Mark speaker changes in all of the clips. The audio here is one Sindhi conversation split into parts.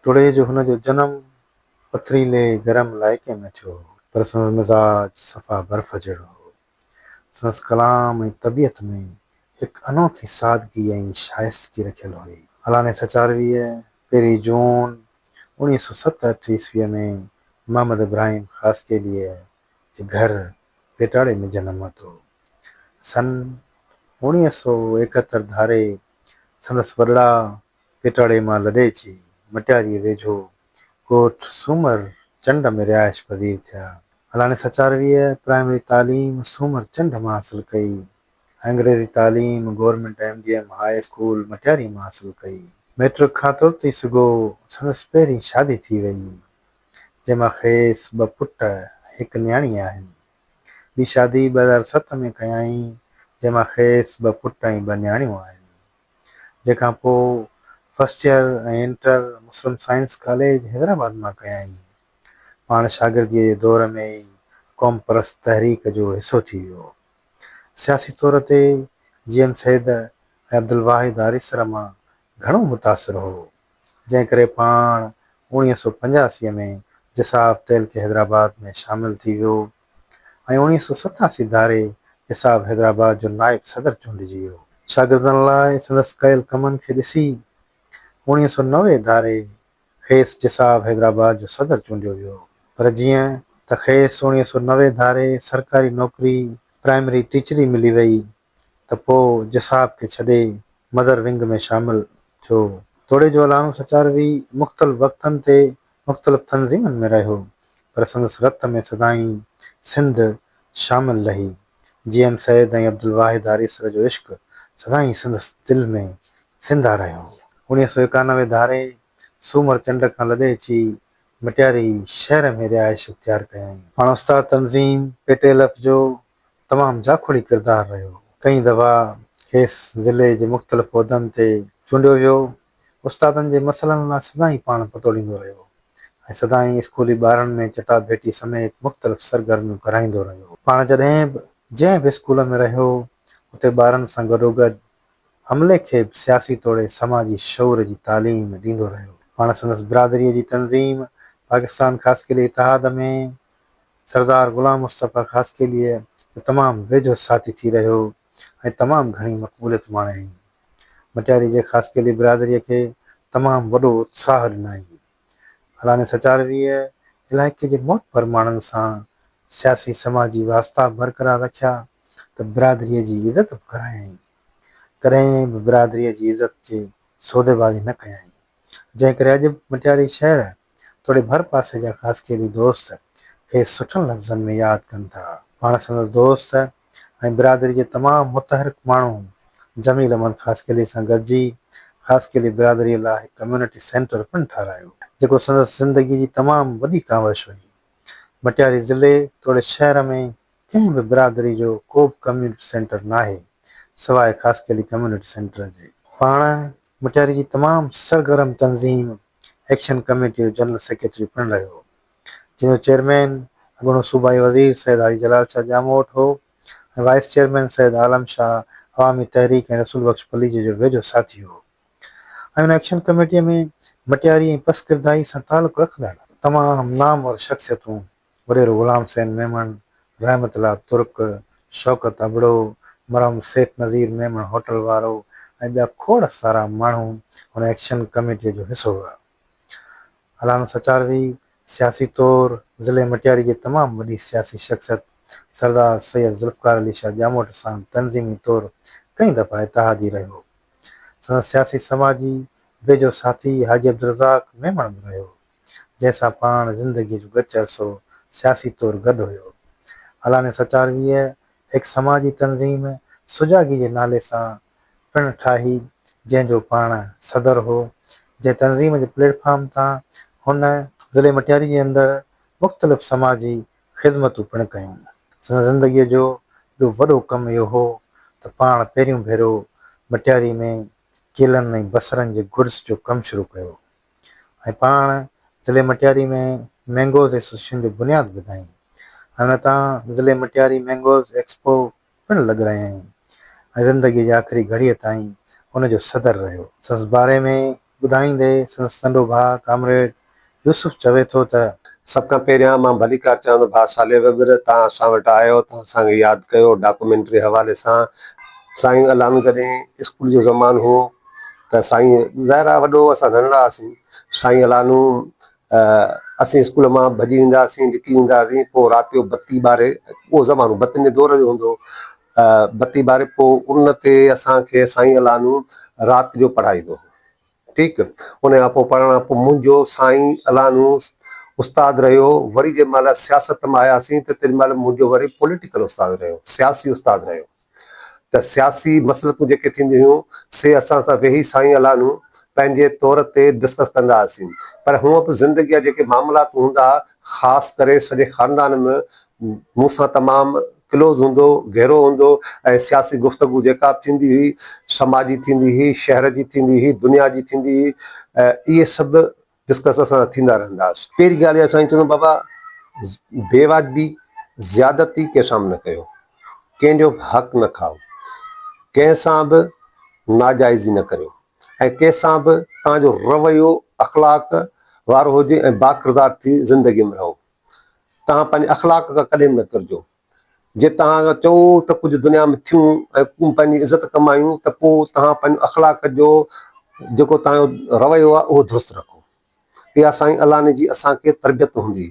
Speaker 1: توڙي جو هن جو جنم پٿريلي گرم علائقي ۾ ٿيو هو، پر سندس مزاج صفا برف جهڙو هو. سندس ڪلام ۽ طبيعت ۾ هڪ انوکي سادگي ۽ شائستگي رکيل هئي. الاني سچارويء پهرين جون 1967 عيسويء ۾ محمد ابراهيم خاصخيليء جي گهر پيٽاڙي ۾ جنم ورتو. سن 1971 ڌاري سندس وڏڙا پيٽاڙي مان لڏي اچي مٽياريء ويجهو ڳوٺ سومر چنڊ ۾ رهائش پذير ٿيا. الاڻي سچارويء پرائمري تعليم سومر چنڊ مان حاصل ڪئي ۽ انگريزي تعليم government M D M high school Matiari مان حاصل ڪئي. مئٽرڪ کان ترت ئي سگهو سندس پهرين شادي ٿي وئي، جنهن مان کيس ٻه پٽ ۽ هڪ نياڻي آهن. ٻي شادي 2007 ۾ ڪيائين، جنهن مان کيس ٻه پٽ ۽ ٻه نياڻيون آهن. جنهن کان پوء first year ۽ inter Muslim science college Hyderabad مان ڪيائين. پاڻ شاگرديء جي دور ۾ ئي قومپرست تحريڪ جو حصو ٿي ويو. سياسي طور تي جي ايم سيد ۽ عبدالواحد آريسر مان گهڻو متاثر هو، جنهن ڪري پاڻ 1985 ۾ جساف تعلقي حيدرآباد ۾ شامل ٿي ويو. ۽ 1987 ڌاري حساب حيدرآباد جو نائب صدر چونڊجي ويو. شاگردن لاء سندس ڪيل ڪمن کي ڏسي 1990 ڌاري کيس جساب حيدرآباد جو صدر چونڊيو ويو پر جيئن ته کيس 1990 ڌاري سرڪاري نوڪري پرائمري ٽيچري ملي وئي ته پوء جساب کي ڇڏي مدر ونگ ۾ شامل ٿيو. توڙي جو الانو سچاروي مختلف وقتن تي مختلف تنظيمن ۾ رهيو پر سندس رت ۾ سدائين سنڌ شامل رهي. جي ايم سيد ۽ عبدالواحد آريسر جو عشق سدائين سندس دل ۾ زنده رهيو. 1991 ڌاري سومر چنڊ کان لڏي اچي مٽياري شهر ۾ رهائش اختيار ڪيائين. پاڻ استاد تنظيم پي ٽي ايل ايف جو تمام جاکوڙي ڪردار رهيو. ڪئين دفعا کيس ضلعي جي مختلف عهدن تي چونڊيو ويو. استادن جي مسئلن لاء سدائين پاڻ پتوڙيندو رهيو ۽ سدائين اسڪولي ٻارن ۾ چٽاڀيٽي سميت مختلف سرگرميون ڪرائيندو رهيو. پاڻ جڏهن به جنهن به اسڪول ۾ رهيو اتي ٻارن سان گڏوگڏ عملي کي به سياسي توڙي سماجي شعور جي تعليم ڏيندو رهيو. پاڻ سندس برادريء جي تنظيم پاڪستان خاصخيلي اتحاد ۾ سردار غلام مصطفيٰ خاصخيليء جو تمام ويجهو ساٿي ٿي رهيو ۽ تمام گهڻي مقبوليت ماڻيائين. مٽياري جي خاصخيلي برادريء کي تمام وڏو اتساهه ڏنائين. الاڻي سچارويء علائقي جي معتبر ماڻهن سان سياسي سماجي واسطا برقرار رکيا ته برادريء جي عزت به ڪرايائين. ڪڏهن به برادريء جي عزت جي سوديبازي نه ڪيائين. جنهن ڪري اڄ به مٽياري شهر توڙي ڀر پاسي جا خاصخيلي دوست کيس سٺن لفظن ۾ ياد ڪن ٿا. پاڻ سندس دوست ۽ برادري جي تمام متحرڪ ماڻهو جميل احمد خاصخيلي سان گڏجي خاصخيلي برادري لاء هڪ ڪميونٽي سينٽر پڻ ٺهرايو، جيڪو سندس زندگي جي تمام وڏي ڪاوش هئي. مٽياري ضلعي توڙي شهر ۾ ڪنهن به برادري جو ڪو به ڪميونٽي سينٽر ناهي سواء خاصخيلي ڪميونٽي سينٽر جي. پاڻ مٽياري جي تمام سرگرم تنظيم ايڪشن ڪميٽي جو جنرل سيڪريٽري پڻ رهيو، جنهن جو چيئرمين اڳوڻو صوبائي وزير سيد حاجي جلال شاهه ڄاموٽ هو ۽ وائيس چيئرمين سيد عالم شاهه عوامي تحريڪ ۽ رسول بخش پليجي جو ويجهو ساٿي هو ۽ ان ايڪشن ڪميٽيء ۾ مٽياري ۽ پسگردائي سان تعلق رکندڙ تمام نامور شخصيتون وڏيرو غلام حسين ميمڻ، رحمت الله ترڪ، شوڪت ابڙو، مرحوم سيٺ نذير ميمڻ هوٽل وارو ۽ ٻيا کوڙ سارا ماڻهو هن ايڪشن ڪميٽيء جو حصو هئا. علامه سچاروي سياسي طور ضلعي مٽياري جي تمام وڏي سياسي شخصيت سردار سيد ذوالفقار علي شاهه ڄاموٽ سان تنظيمي طور ڪئين دفعا اتحادي رهيو. سندس سياسي سماجي ويجهو ساٿي حاجي عبدالرزاق ميمڻ به رهيو. جنهن سان پاڻ زندگيء جو ڳچ عرصو سياسي طور گڏ هيو. الاڻي سچارويء هڪ سماجي تنظيم سجاڳي جي نالي سان پڻ ٺاهي، جنهن جو پاڻ صدر هو، جنهن تنظيم جي پليٽ فارم تان هن ضلعي مٽياري جي اندر مختلف سماجي خدمتون پڻ ڪيون. سندس زندگيء جو ٻيو وڏو ڪم اهو هو ته پاڻ پهريون ڀيرو مٽياري ۾ ڪيلن ۽ بصرن جي گڊز جو ڪم شروع ڪيو. ۽ پاڻ ضلعي مٽياري ۾ مينگوز ايسوسيئيشن جو بنياد وڌائين ۽ ان تان ضلعي مٽياري مينگوز ايڪسپو پڻ لڳرايائين ۽ زندگيء جي آخري گهڙيء تائين ان جو صدر رهيو. سندس باري ۾ ٻڌائيندي سندس ننڍو ڀاء ڪامريڊ يوسف چوي ٿو ته.
Speaker 2: سڀ کان پهريان مان ڀليڪار چوان ٿو ڀاء صالح ٻٻر توهان اسان وٽ آيو توهان اسان کي ياد ڪيو ڊاڪومينٽري حوالي سان سائين الانو جڏهن اسڪول جو زمانو هو ته سائين ظاهر آهي وڏو اسان ننڍڙا هئاسين سائين الانو اسين اسڪول مان ڀڄي ويندا هئاسين لڪي ويندا هئاسين پوء رات جو بتي ٻاري اهو زمانو بتين جي دور جو هوندو هو بتي ٻاري پوء ان تي اسان کي سائين الانو رات جو پڙهائيندو هو ٺيڪ ان کان پوء پڙهڻ کان پوء منهنجو سائين الانو استاد رهيو وري جنهن مهل سياست ۾ آياسين ته تنهن مهل منهنجو وري پوليٽيڪل استاد رهيو سياسي استاد رهيو ته سياسي مصلحتون جيڪي ٿينديون هيون سي اسان سان ويهي سائين الانو پنهنجي طور تي ڊسڪس ڪندا هئاسين پر هونء به زندگي جا جيڪي معاملات هوندا خاص ڪري سڄي خاندان ۾ مون سان تمام ڪلوز هوندو، گهرو هوندو ۽ سياسي گفتگو جيڪا به ٿيندي هئي، سماجي ٿيندي هئي، شهر جي ٿيندي هئي، دنيا جي ٿيندي هئي، اهي سڀ ڊسڪس اسان سان ٿيندا رهندا هئس. پهرين ڳالهه اها سائين چوندو بابا بي واجبي، زيادتي ڪنهن سان به نه ڪيو، ڪنهن جو به حق نه کائو، ڪنهن سان به ناجائزي نه ڪريو ۽ ڪنهن سان به توهان جو رويو اخلاق وارو هجي ۽ باڪردار ٿي زندگي ۾ رهو. توهان پنهنجي اخلاق کان ڪڏهن به نه ڪرجو. جي توهان چئو ته ڪجهه دنيا ۾ ٿيون ۽ پنهنجي عزت ڪمايون ته پوء توهان پنهنجو اخلاق جو جيڪو توهان جو رويو آهي اهو درست رکو. اها سائين الله جي اسان کي تربيت هوندي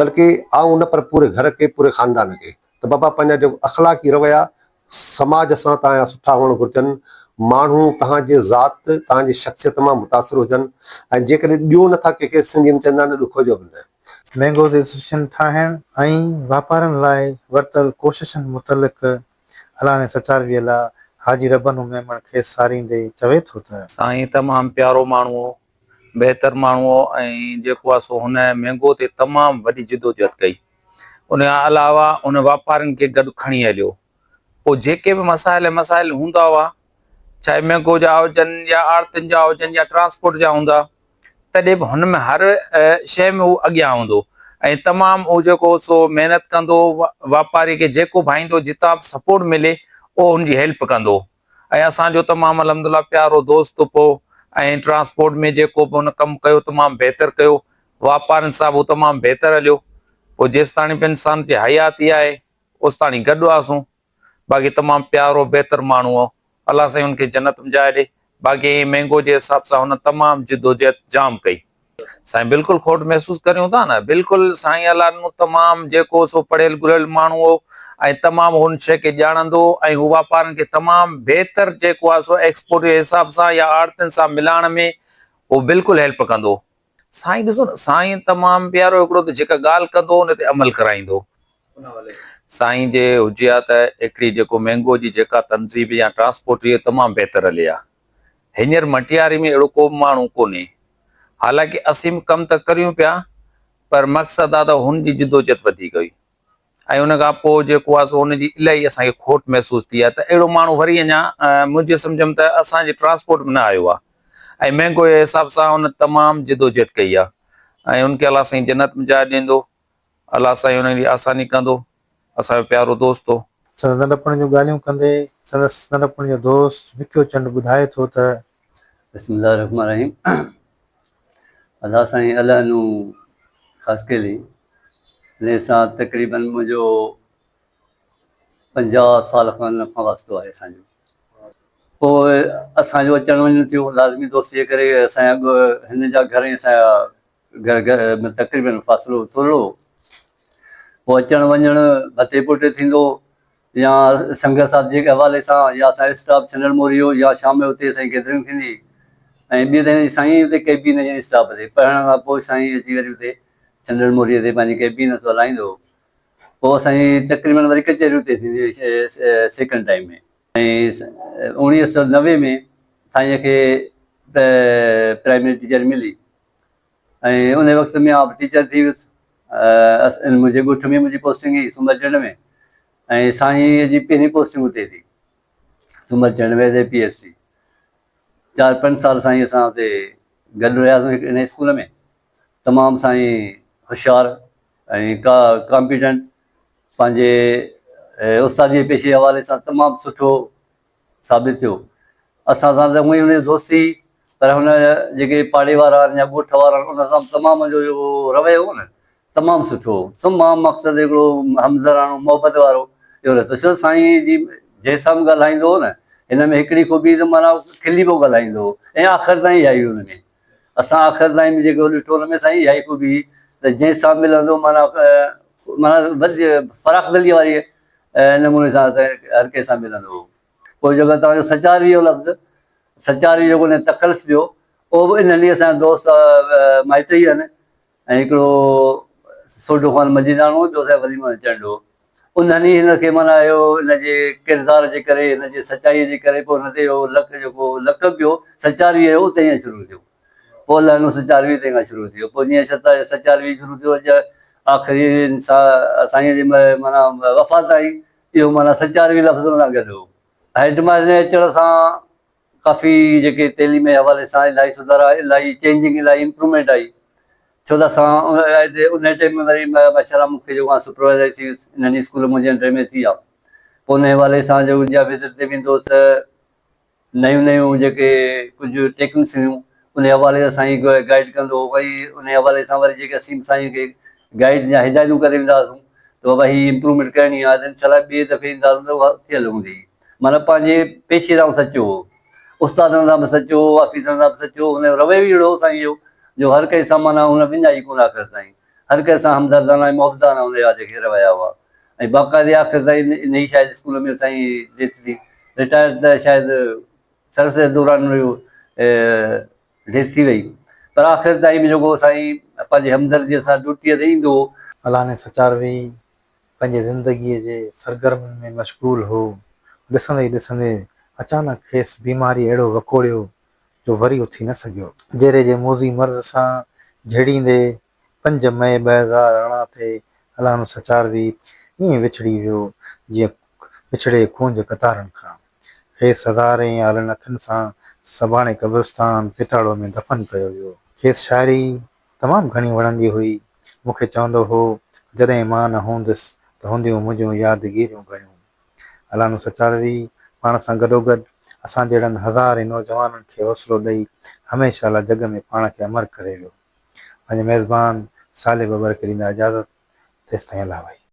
Speaker 2: بلڪه آئون نه پر پوري گهر کي پوري خاندان کي ته بابا پنهنجا جيڪو اخلاقي رويا سماج سان توهان جا سٺا هئڻ گهرجن، ماڻهو توهان جي ذات، توهان جي شخصيت مان متاثر هجن ۽ جيڪڏهن ڏيو نٿا ڪنهن کي سنڌي ۾ چوندا آهن ڏکو جو به نه.
Speaker 1: مينگوز ايسوسيئيشن ٺاهڻ ۽ واپارين لاء ورتل ڪوششن متعلق الاڻي سچارويء لاء حاجي ربنو ميمڻ کيس ساريندي چوي ٿو ته.
Speaker 3: سائين تمام پيارو ماڻهو هو، بهتر ماڻهو هو ۽ جيڪو آهي سو هن مينگو تي تمام وڏي جدوجهد ڪئي. ان کان علاوه هن واپارين کي گڏ کڻي هليو. پوء جيڪي به مسائل مسائل هوندا هئا، چاهي مينگو جا هجن يا آڙتين جا هجن يا ٽرانسپورٽ جا هوندا، تڏهن به هن ۾ هر شيء ۾ هو اڳيان هوندو ۽ تمام هو جيڪو سو محنت ڪندو، واپاري کي جيڪو ڀائيندو جتان به سپورٽ ملي اهو هن جي هيلپ ڪندو. ۽ اسان جو تمام الحمدلله پيارو دوست پو ۽ ٽرانسپورٽ ۾ جيڪو به هن ڪم ڪيو تمام بهتر ڪيو واپارين سان به تمام بهتر هليو پو جيستاڻي به انسان جي حياتي آهي اوستاڻي گڏ هئاسون باقي تمام پيارو بهتر ماڻهو هو الله سائين هن کي جنت ۾ جاء ڏي باقي مينگو جي حساب سان هن تمام جدوجهد جام ڪئي. سائين بلڪل کوٽ محسوس ڪريون ٿا نه بلڪل سائين الله ڏنو تمام جيڪو سو پڙهيل ڳڙهيل ماڻهو هو ۽ تمام هن شيء کي ڄاڻندو هو ۽ هو واپارين کي تمام بهتر جيڪو آهي سو ايڪسپورٽ جي حساب سان يا آڙتين سان ملائڻ ۾ هو بلڪل هيلپ ڪندو هو. سائين ڏسو نه سائين تمام پيارو هڪڙو ته جيڪا ڳالهه ڪندو هو ان تي عمل ڪرائيندو هو. سائين جي هجي ها ته هڪڙي جيڪو مينگو جي جيڪا تنظيم يا ٽرانسپورٽ هئي تمام بهتر هلي ها. هينئر مٽياري ۾ اهڙو ڪو به ماڻهو ڪونهي. حالانڪه اسين به ڪم ته ڪريون پيا پر مقصد آ ته هن جي جدوجھد وڌيڪ هئي ۽ ان کان پوء جيڪو آ سو هن جي الاهي اسان کي کوٽ محسوس ٿي آ ته اهڙو ماڻهو وري اڃا منهنجي سمجھ ۾ ته اسان جي ٽرانسپورٽ ۾ نه آيو آ ۽ مهنگو جي حساب سان هن تمام جدوجھد ڪئي آ ۽ ان کي الله سائين جنت ۾ جاء ڏيندو الله سائين انهن جي آساني ڪندو. اسان جو پيارو دوست هو.
Speaker 1: سندس ننڍپڻ جون ڳالهيون ڪندي سندس ننڍپڻ جو دوست وڪيو چنڊ ٻڌائي ٿو ته.
Speaker 4: بسم الله الرحمن الرحيم الله سائين الله نو خاصخيلي انهي سان تقريبن منهنجو 50 سال کان واسطو آهي اسان جو پوء اسان جو اچڻ وڃڻ ٿيو لازمي دوستي جي ڪري اسان جا هن جا گهر ۽ اسان جا گهر گهر ۾ تقريبن فاصلو ٿورڙو هو. پوء اچڻ وڃڻ ڀتي پوٽي ٿيندو يا سنگت ساٿ جي حوالي سان يا اسان جو اسٽاپ ڇنڊڻ موري هو يا شام جو اتي اسان جي گيدرنگ ٿيندي ۽ ٻي ته سائين اتي ڪيبين جي اسٽاپ تي پڙهڻ کان پوء سائين اچي وري اتي ڇنڊڻ موري تي پنهنجي ڪيبين هلائيندو هو. پوء اسان جي تقريبن وري ڪچهري اتي ٿيندي هئي سيڪنڊ ٽائيم ۾. ۽ 1990 ۾ سائينء کي پرائمري ٽيچر ملي ۽ ان وقت ۾ آء به ٽيچر ٿي ويس. منهنجي ڳوٺ ۾ منهنجي پوسٽنگ هئي سومر چنڊ ۾ ۽ سائينء جي پهرين پوسٽنگ اتي ٿي Soomar Chand ۾ as a P S T. چار پنج سال سائين اسان اتي گڏ رهياسون هڪ ان اسڪول ۾. تمام سائين هوشيار ۽ ڪامپيٽنٽ پنهنجي استادي جي پيشي جي حوالي سان تمام سٺو ثابت ٿيو. اسان سان ته هونئن ئي هن جي دوستي پر هن جيڪي پاڙي وارا آهن يا ڳوٺ وارا آهن ان سان تمام جو جيڪو رويو هو نه تمام سٺو هو. تمام مقصد هڪڙو همدراڻو محبت وارو اهو رهتو ڇو سائين جي جنهن سان به ڳالهائيندو هو نه هن ۾ هڪڙي خوبي ته معنيٰ کلي پيو ڳالهائيندو هو ۽ آخر تائين اها ئي هن ۾ اسان آخر تائين به جيڪو ڏٺو ان ۾ سائين اها ئي خوبي هئي ته جنهن سان ملندو معنيٰ معنيٰ فراخ دلي واري نموني سان هر ڪنهن سان ملندو هو. پوء جيڪو توهان جو سچاروي جو لفظ سچاروي جيڪو ان تخلص پيو اهو به انهن ڏينهن اسان جا دوست مائٽ ئي آهن ۽ هڪڙو سوڍو خان مجيداڻو ٻيو سائين ولي محمد چنڊو انهن ئي هن کي معنيٰ اهو ان جي ڪردار جي ڪري هن جي سچائي جي ڪري پوء هن تي اهو لق جيڪو لقب پيو سچاروي جو اتي ئي شروع ٿيو پوء لهنو سچاروي تنهن کان شروع ٿيو پوء جيئن سچاروي شروع ٿيو اڄ آخري سائين جي معنيٰ وفات تائين اهو معنيٰ سچاروي لفظ ان سان گڏ هو. هيڊ ماستر جي اچڻ سان ڪافي جيڪي تعليم جي حوالي سان الاهي سڌارا الاهي چينجنگ الاهي امپروومينٽ آئي ڇو ته اسان ان ٽائيم ۾ وري ماشاء الله مون کي جيڪو آهي سپروائزر ٿي ويس انهن اسڪول منهنجي انڊر ۾ ٿي ويا پوء ان حوالي سان جو جا وزٽ تي ويندو هوس ته نيون نيون جيڪي ڪجهه ٽيڪنڪس هيون ان حوالي سان سائين گائيڊ ڪندو هو وري ان حوالي سان وري جيڪي اسين به سائين کي گائيڊ يا هدايتون ڪري ويندا هئاسون ته بابا هي امپروومينٽ ڪرڻي آهي ته انشاء الله ٻئي دفعي اينداسون ته اها ٿيل هوندي معنيٰ پنهنجي پيشي سان سچو هو استادن سان به سچو هو آفيسرن سان به سچو هو هن جو رويو ئي اهڙو هو سائين جو جو هر ڪنهن سان معنيٰ هن وڃائي ڪونه آخر تائين هر ڪنهن سان همدردانه ۽ محبتانه هن جا جيڪي رويا هئا ۽ باقاعدي آخر تائين انهي شايد اسڪول ۾ سائين ڊيٿ ٿي رٽائر ته شايد سروس جي دوران هن جو ڊيٿ ٿي وئي پر آخر تائين به جيڪو سائين پنهنجي همدردي سان ڊيوٽيء تي ايندو هو.
Speaker 1: الاڻي سچاروي پنهنجي زندگيء جي سرگرمين ۾ مشغول هو. ڏسندي ئي ڏسندي اچانڪ کيس بيماريء اهڙو وڪوڙيو جو وري اٿي نه سگهيو. جيري جي موذي مرض سان جهيڙيندي پنج مئي 2018 تي الانو سچاروي ائين وڇڙي ويو جيئن وڇڙي ڪونج قطارن کان. کيس هزارين آلن اکين سان سڀاڻي قبرستان پيٽاڙو ۾ دفن ڪيو ويو. کيس شاعري تمام گهڻي وڻندي هئي. مون کي چوندو هو، جڏهن مان نه هوندس ته هونديون منهنجون يادگيريون گهڻيون. الانو سچاروي پاڻ سان گڏوگڏ اسان جهڙن هزارين نوجوانن کي حوصلو ڏئي هميشه لاء جڳ ۾ پاڻ کي امر ڪري ويو. پنهنجي ميزبان صالح ٻٻر کي ڏيندا اجازت تيستائين الله وائي.